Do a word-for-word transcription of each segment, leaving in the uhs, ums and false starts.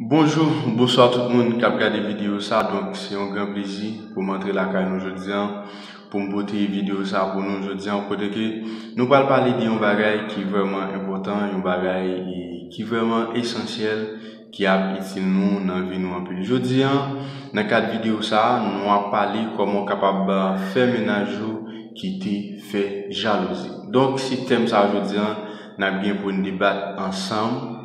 Bonjou, bonswa tout moun k ap gade videyo sa. Donk, se yon gran plezi pou m antre lakay nou jodi a, pou m pote videyo sa pou nou jodi a, kote ke nou pral pale de yon bagay ki vrèman enpòtan, yon bagay, e, ki vrèman esansyèl, ki ap itil nou nan vi nou anpil. Jodi a, nan kad videyo sa, nou ap pale kòman w kapab, a, fè mennaj ou kite fè jalouzi. Donk, se tèm sa jodi a, n ap gen pou n debat ansanm.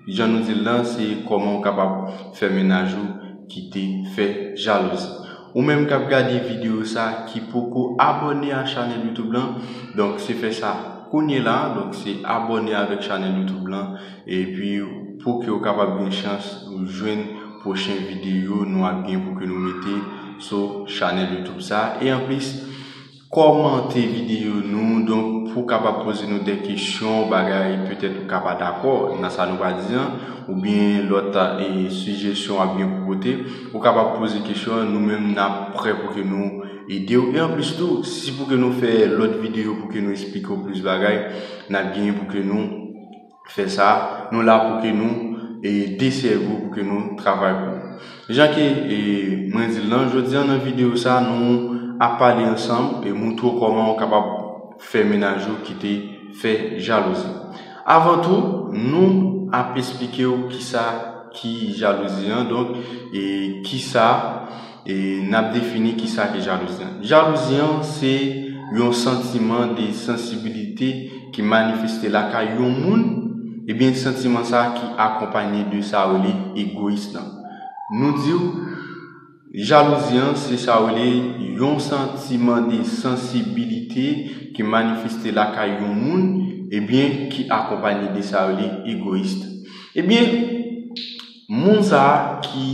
Jan nou di l lan, se kòman w kapab fè mennaj ou kite fè jalouzi. Ou menm k ap gade videyo sa ki poko abòne a chanèl YouTube lan, donk se fè sa kounye la, donk se abòne avèk chanèl YouTube lan, epi pou ke w kapab gen chans ou jwenn pwochen videyo nou ap gen pou ke nou mete sou chanèl YouTube sa. E anplis, kòmante videyo nou, donk pou w kapab poze nou de kesyon, bagay petèt ou ka pa dakò nan sa nou pral di an, oubyen lòt, e, sijesyon w ap gen pou pote, ou kapab poze kesyon an, nou menm n ap prè pou ke nou ede w. E anplis tou, si pou ke nou fè lòt videyo pou ke nou esplike w plis bagay, n ap genyen pou ke nou fè sa, nou la pou ke nou, e, desèvi w, pou ke nou travay pou ou. Jan ke, e, mwen di l lan, jodi a nan videyo sa, nou ap pale ansanm e moutre w kòman w kapab fè mennaj ou kite fè jalouzi. Avan tou, nou ap esplike w kisa ki jalouzi an, donk, e kisa, e n ap defini kisa ki jalouzi an. Jalouzi an, se yon santiman de sansibilite ki manifeste lakay yon moun, ebyen, santiman sa ki akonpanye de sa yo rele egoyis lan. Nou di w, jalouzi an, se sa yo rele yon santiman de sansibilite ki manifeste lakay yon moun, ebyen, ki akonpanye de sa yo rele egoyis. Ebyen, moun sa a ki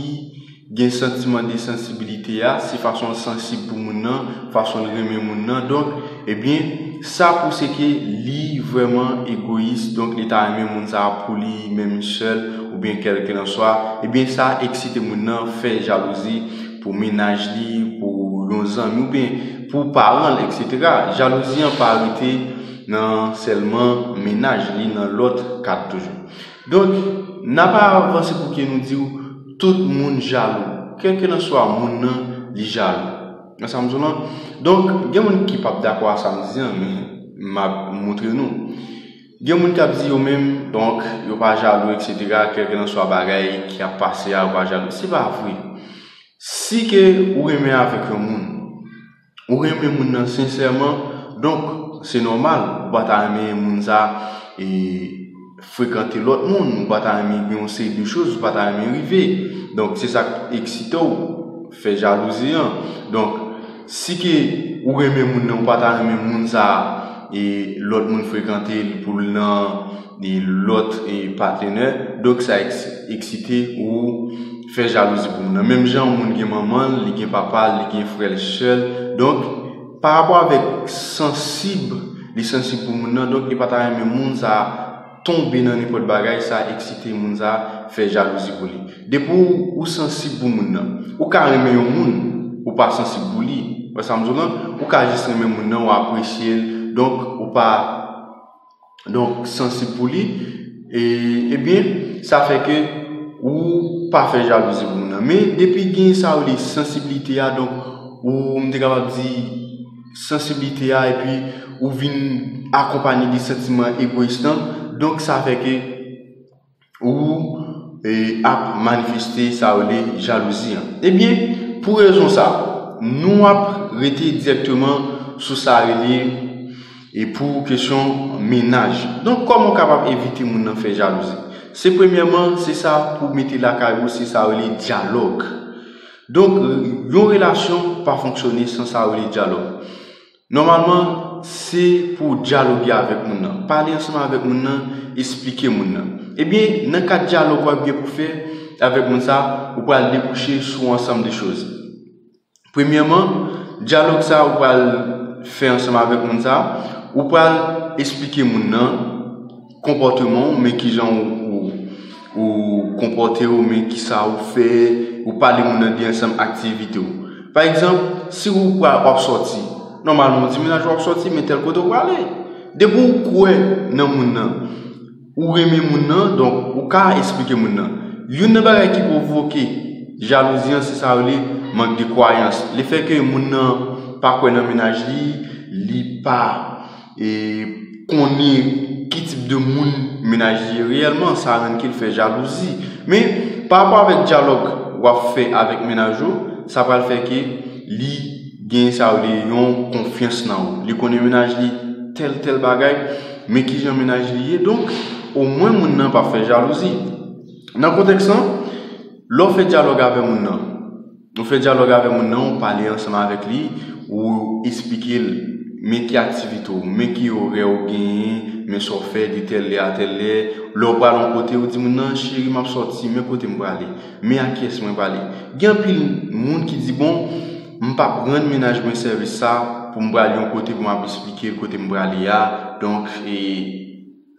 gen santiman de sansibilite a, se fason l sansib pou moun nan, fason l renmen moun nan. Donk, ebyen, sa pouse ke li vrèman egoyis, donk li ta renmen moun sa a pou li menm sèl, oubyen kèlkelanswa, ebyen, sa eksite moun nan fè jalouzi pou mennaj li, pou yon zanmi, oubyen pou paran l, etsetera. Jalouzi an pa rete nan sèlman mennaj li, nan lòt kad toujou. Donk, n ap avanse pou ke nou di w, tout moun jalou. Kèlkelanswa moun nan, li jalou. Nan sa m di w lan. Donk, gen moun ki p ap dakò a sa m di an, men m ap moutre nou. Gen moun k ap di yo menm, donk, yo pa jalou, etsetera, kèlkelanswa bagay ki ap pase a, yo pa jalou. Se pa vre. Si ke ou renmen avèk yon moun, ou renmen moun nan sensèman, donk, se nòmal, ou pa ta renmen moun sa, e, frekante lòt moun, ou pa ta renmen gen yon seri de choz, ou pa ta renmen rive. Donk, se sa k eksite w, fè jalouzi an. Donk, si ke ou renmen moun nan, ou pa ta renmen moun sa, e, lòt moun frekante l pou l nan, e, lòt, e, patnè. Donk, sa eks-, eksite ou fè jalouzi pou moun nan. Menm jan yon moun gen manman l, li gen papa l, li gen frè l, sè l. Donk, pa rapò avèk sansib, li sansib pou moun nan, donk li pa ta renmen moun sa tonbe nan nenpòt bagay, sa eksite moun sa fè jalouzi pou li. Depi w, ou sansib pou moun nan, ou ka renmen yon moun, ou pa sansib pou li. Wè sa m di w lan? Ou ka jis renmen moun nan, ou apresye l, donk ou pa donk sansib pou li, e, ebyen, sa fè ke ou pa fè jalouzi pou moun nan. Men depi gen sa yo rele sansibilite a, donk, ou, m te kapab di sansibilite a, epi ou vin akonpanye de santiman egoyis lan, donk sa fè ke ou, e, ap manifeste sa yo rele jalouzi an. Ebyen, pou rezon sa, nou ap rete dirèkteman sou sa rele e pou kesyon mennaj. Donk, kòman w kapab evite moun nan fè jalouzi? Se premyèman, se sa pou mete lakay ou, se sa yo rele dyalòg. Donk, yon relasyon pa fonksyone san sa yo rele dyalòg. Nòmalman, se pou w dyaloge avèk moun nan. Pale ansanm avèk moun nan, esplike moun nan. Ebyen, nan kad dyalòg w ap gen pou fè avèk moun sa, ou pral debouche sou ansanm de choz. Premyèman, dyalòg sa ou pral fè ansanm avèk moun sa, ou pral esplike moun nan konpòteman w, men kijan ou, ou, ou konpòte w, men kisa ou fè, ou pale moun nan de ansanm aktivite w. Pa egzanp, si ou pral, w ap sòti, nòmalman ou di mennaj ou w ap sòti, men tèl kote ou prale. Depi ou kwè nan moun nan, ou renmen moun nan, donk ou ka esplike moun nan. Youn nan bagay ki pwovoke jalouzi an, se sa yo rele mank de kwayans. Lefètke moun nan pa kwè nan mennaj li, li pa e, konnen ki tip de moun mennaj li ye reyèlman, sa rann ke l fè jalouzi. Men, pa rapò avèk dyalòg w ap fè avèk mennaj ou, sa pral fè ke li gen sa yo rele yon konfyans nan ou. Li konnen mennaj li tèl, tèl bagay, men kijan mennaj li ye, donk, omwen moun nan pa fè jalouzi. Nan kontèks lan, lè w fè dyalòg avè moun nan, ou fè dyalòg avè moun nan, ou pale ansanm avèk li, ou esplike l, men ki aktivite w, men ki orè w genyen, men sa w fè de tèl lè a tèl lè. Lè w pral yon kote, ou di moun nan, cheri, m ap sòti, men kote m prale, men a kiyès mwen prale. Gen anpil moun ki di, bon, m p ap rann mennaj mwen sèvis sa pou m prale yon kote pou m ap esplike l kote m prale a. Donk, e,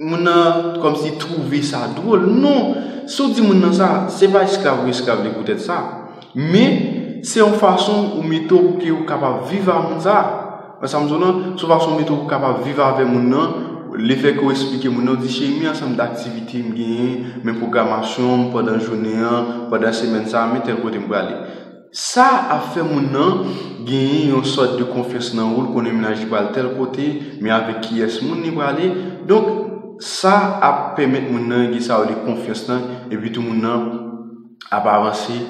moun nan kòmsi twouve sa dwòl. Non, si w di moun nan sa, se pa esklav ou esklav li poutèt sa. Men, se yon fason ou mete w pou ke ou kapab viv a moun sa. Wè sa m di w lan, se yon fason ou mete w pou w kapab viv avè moun nan. Lefètke w esplike moun nan, ou di, cheri, men ansanm de aktivite m genyen, men pwogramasyon m pandan jounen an, pandan semèn sa, men tèl kote m prale. Sa ap fè moun nan genyen yon sòt de konfyans nan ou, l konnen mennaj li pral tèl kote, men avèk kiyès moun li prale. Donk, sa ap pèmèt moun nan gen sa yo rele konfyans lan, epi tou moun nan ap avanse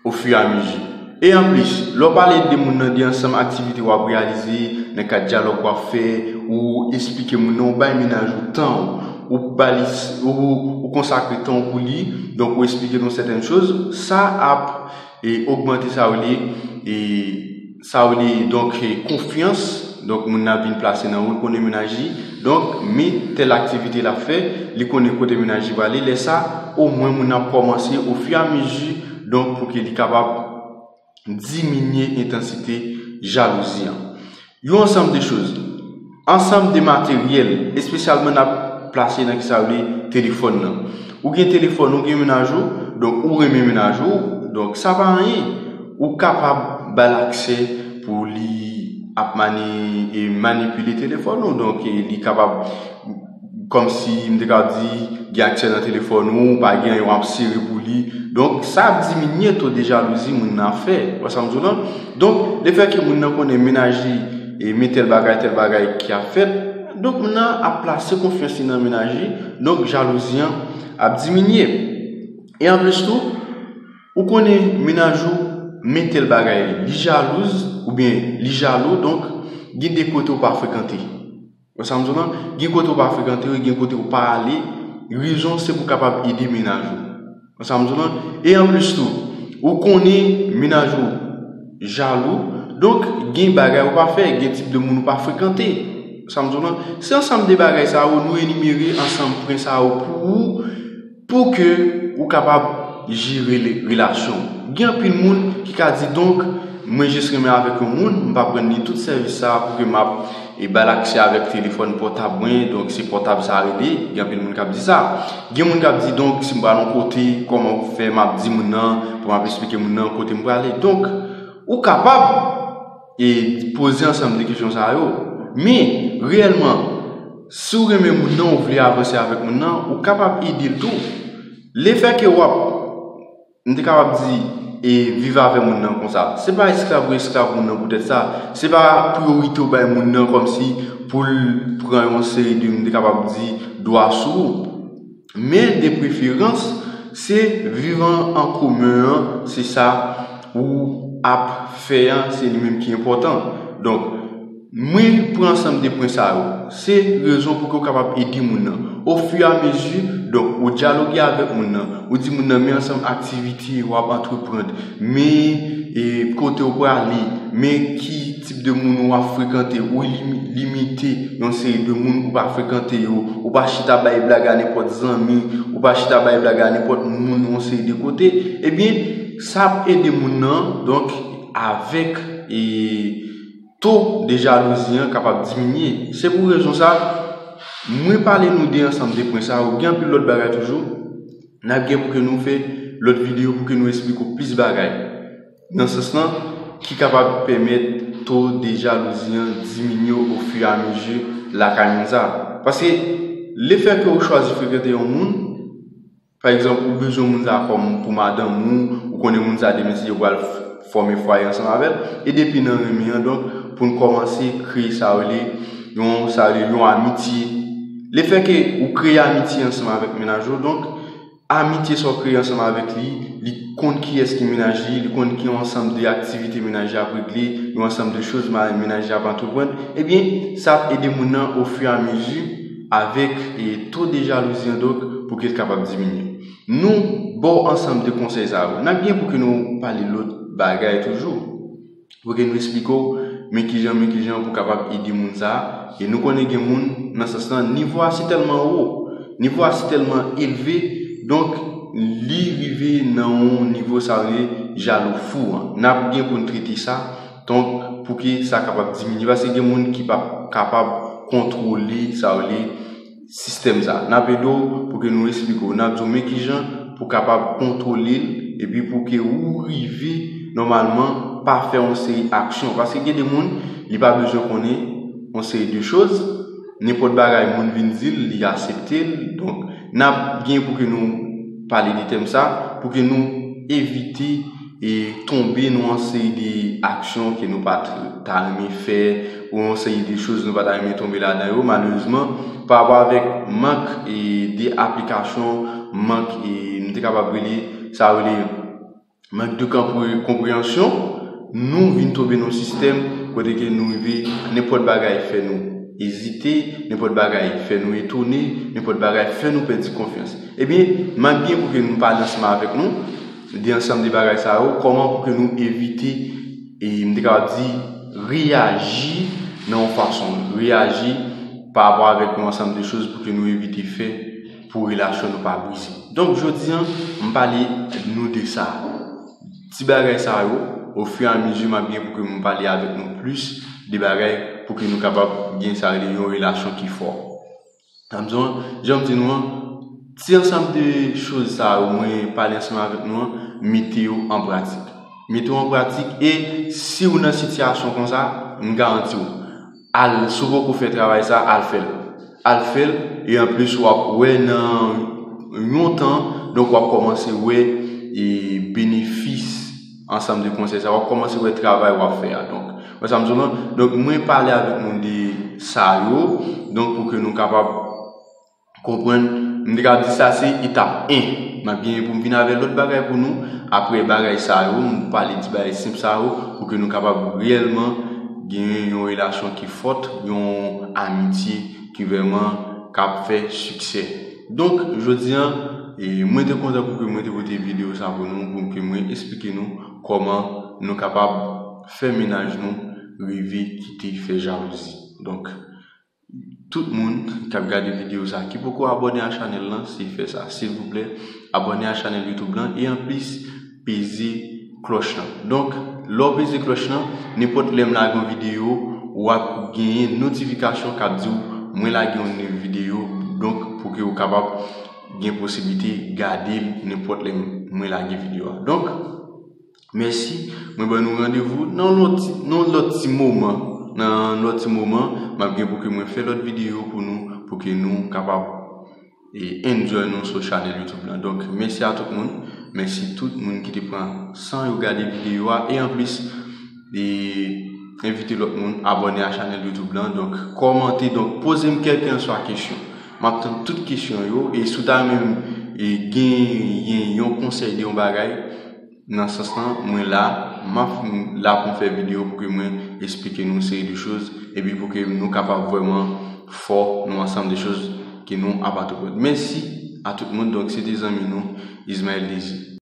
ofiramizi. E anplis, lè w pale de moun nan de ansanm aktivite w ap reyalize nan kad dyalòg w ap fè, ou esplike moun nan, ou bay mennaj ou tan w, ou ba li, ou, ou konsakre tan w pou li, donk ou esplike l yon sètèn choz, sa ap e ogmante sa yo rele, e sa yo rele, donk, e konfyans. Donk, moun nan ap vin plase nan ou, l konnen mennaj li. Donk, men tèl aktivite l ap fè, li konnen kote mennaj li prale. Lè sa, omwen moun nan ap kòmanse ofiramizi, donk, pou ke li kapab diminye entansite jalouzi an. Yon ansanm de choz, ansanm de materyèl, espesyalman n ap plase nan ki sa yo rele telefòn nan. Ou gen telefòn, ou gen mennaj ou, donk ou renmen mennaj ou, donk sa pa anyen. Ou kapab ba l aksè pou li ap mani-, e manipile telefòn ou, donk e li kapab kòmsi m te ka di, gen aksè nan telefòn ou, ou pa gen anyen, w ap sere pou li. Donk, sa ap diminye to de jalouzi moun nan ap fè. Wè sa m di w lan? Donk, lefètke moun nan konnen mennaj li, e, men tèl bagay, tèl bagay ki ap fèt, donk moun nan ap plase konfyans li nan mennaj li, donk jalouzi an ap diminye. E anplis tou, ou konnen mennaj ou men tèl bagay, li jalouz oubyen li jalou, donk gen de kote ou pa frekante. Wè sa m di w lan? Gen kote ou pa frekante yo, gen kote ou pa ale. Rezon se pou w kapab ede mennaj ou. Wè sa m di w lan? E anplis tou, ou konnen mennaj ou jalou, donk gen bagay ou pa fè, gen tip de moun ou pa frekante. Wè sa m di w lan? Se ansanm de bagay sa yo, nou enimere ansanm pwen sa yo pou ou, pou ke ou kapab jere le-, relasyon w. Gen anpil moun ki ka di, donk, mwen jis renmen avèk yon moun, m p ap rann li tout sèvis sa a pou ke m ap, e, ba l aksè avèk telefòn pòtab mwen, donk se pòtab sa a rele, gen anpil moun k ap di sa. Gen moun k ap di, donk, si m pral yon kote, kòman pou fè m ap di moun nan, pou m ap esplike moun nan kote m prale. Donk, ou kapab, e, poze ansanm de kesyon sa yo. Men, reyèlman, si w renmen moun nan, ou vle avanse avèk moun nan, ou kapab ede l tou. Lefètke w ap, m te kapab di, e viv avè moun nan konsa. Se pa esklav ou esklav moun nan poutèt sa. Se pa priyorite ou bay moun nan kòmsi pou l pran yon seri de, m te kapab di, dwa sou ou. Men de preferans, se viv an, an komen an, se sa ou ap fè an, se li menm ki enpòtan. Donk, mwen pran ansanm de pwen sa yo. Se rezon pou ke w kapab ede moun nan. Ofiramezi, donk, ou dyaloge avèk moun nan. Ou di moun nan, men ansanm aktivite w ap antreprann. Men, e, kote w prale. Men ki tip de moun w ap frekante. Ou limi-, limite yon seri de moun ou pa frekante yo. Ou pa chita bay blag a nenpòt zanmi. Ou pa chita bay blag a nenpòt moun yon seri de kote. Ebyen, sa ap ede moun nan, donk, avèk, e, to de jalouzi an kapab diminye. Se pou rezon sa, mwen pale nou de ansanm de pwen sa yo. Gen anpil lòt bagay toujou. N ap gen pou ke nou fè lòt videyo pou ke nou esplike w plis bagay. Nan sans lan, ki kapab pèmèt to de jalouzi an diminye ofiramezi lakay moun sa. Paske lefètke ou chwazi frekante yon moun, pa egzanp, ou bezwen moun sa kòm pou madanm ou, ou konnen moun sa demen se ou pral fòme fwaye ansanm avè l, e depi nan renmen an, donk, pou n kòmanse kreye sa rele yon, sa rele yon amitye. Lefètke ou kreye amitye ansanm avèk mennaj ou, donk, amitye sa w kreye ansanm avèk li, li konn kiyès ki mennaj li, li konn ki ansanm de aktivite mennaj li ap regle, yon ansanm de choz mennaj li ap antreprann, ebyen, sa ap ede moun nan ofiramezu avèk e to de jalouzi an, donk, pou ke l kapab diminye. Nou ba w ansanm de konsèy sa yo. N ap gen pou ke nou pale lòt bagay toujou. Pou ke nou esplike w, men kijan, men kijan pou kapab ede moun sa a. E nou konnen gen moun, nan sans lan, nivo a si tèlman wo, nivo a si tèlman elve, donk, li rive nan yon nivo sa rele jalou fou an. N ap gen pou n trete sa, donk, pou ke sa kapab diminye. Paske gen moun ki p ap kapab kontwole sa rele sistèm sa. N ap ede w pou ke nou esplike w. N ap di w men kijan pou kapab kontwole l, epi pou ke ou rive nòmalman pa fè yon seri aksyon. Paske gen de moun, li pa bezwen konnen yon seri de choz, nenpòt bagay moun vin di l, li aksepte l. Donk, n ap gen pou ke nou pale de tèm sa, pou ke nou evite e tonbe nan yon seri de aksyon ke nou pa t-, ta renmen fè, ou yon seri de choz nou pa ta renmen tonbe ladan yo, malerezman, pa rapò avèk mank e de aplikasyon, mank e nou te kapab rele, sa rele mank de konpre-, konpreyansyon, nou vin tonbe nan yon sistèm kote ke nou rive, nenpòt bagay fè nou ezite, nenpòt bagay fè nou etone, nenpòt bagay fè nou pèdi konfyans. Ebyen, m ap gen pou ke nou pale ansanm avèk nou de ansanm de bagay sa yo, kòman pou ke nou evite, e m te kapab di, reyaji nan yon fason, reyaji pa rapò avèk yon ansanm de choz pou ke nou evite fè pou relasyon nou pa brize. Donk, jodi an, m pale nou de sa. Ti bagay sa yo, ofiramezu, m ap gen pou ke m pale avèk nou plis de bagay pou ke nou kapab gen sa rele yon relasyon ki fò. Sa m di w an, jan m di nou an, ti ansanm de choz sa yo mwen pale ansanm avèk nou an, mete yo an pratik. Mete yo an pratik e si w nan sitiyasyon konsa, m garanti w, al, si w poko fè travay sa, al fè l. Al fè l, e anplis w ap wè nan yon tan, donk w ap kòmanse wè e benefis ansanm de konsèy sa, w ap kòmanse wè travay w ap fè a. Donk, wè sa m di w lan? Donk, mwen pale avèk nou de sa yo, donk, pou ke nou kapab konprann, m te ka di sa se etap en. M ap genyen pou m vin avè lòt bagay pou nou. Apre bagay sa yo, m pale ti bagay senp sa yo, pou ke nou kapab reyèlman genyen yon relasyon ki fòt, yon amitye ki vrèman k ap fè siksè. Donk, jodi an, e mwen te kontan pou ke mwen te pote videyo sa pou nou, pou ke mwen esplike nou kòman nou kapab fè mennaj nou rive kite fè jalouzi. Donk, tout moun k ap gade videyo sa ki poko abòne a chanèl lan, se fè sa, silvouplè, abòne a chanèl YouTube lan e anplis peze klòch lan. Donk, lè w peze klòch lan, nenpòt lè m lage yon videyo, w ap genyen notifikasyon k ap di w mwen lage yon nouvo videyo, donk pou ke w kapab gen posiblite gade l nenpòt lè mwen lage videyo a. Donk, mèsi, mwen ban nou randevou nan lòt ti, nan lòt ti moman, nan lòt ti moman, m ap gen pou ke mwen fè lòt videyo pou nou, pou ke nou kapab e enjoy nou sou chanèl YouTube lan. Donk, mèsi a tout moun. Mèsi tout moun ki te pran san yo gade videyo a. E anplis, e envite lòt moun abòne a chanèl YouTube lan. Donk, kòmante, donk, poze m kèlkanswa kesyon. M ap tann tout kesyon yo. E si w ta renmen e genyen yon konsèy de yon bagay, nan sans lan, mwen la, m ap la pou m fè videyo pou ke mwen esplike nou yon seri de choz, epi pou ke nou kapab vrèman fò nan ansanm de choz ke nou ap antreprann. Mèsi a tout moun. Donk, se te zanmi nou, Ismaël Désir.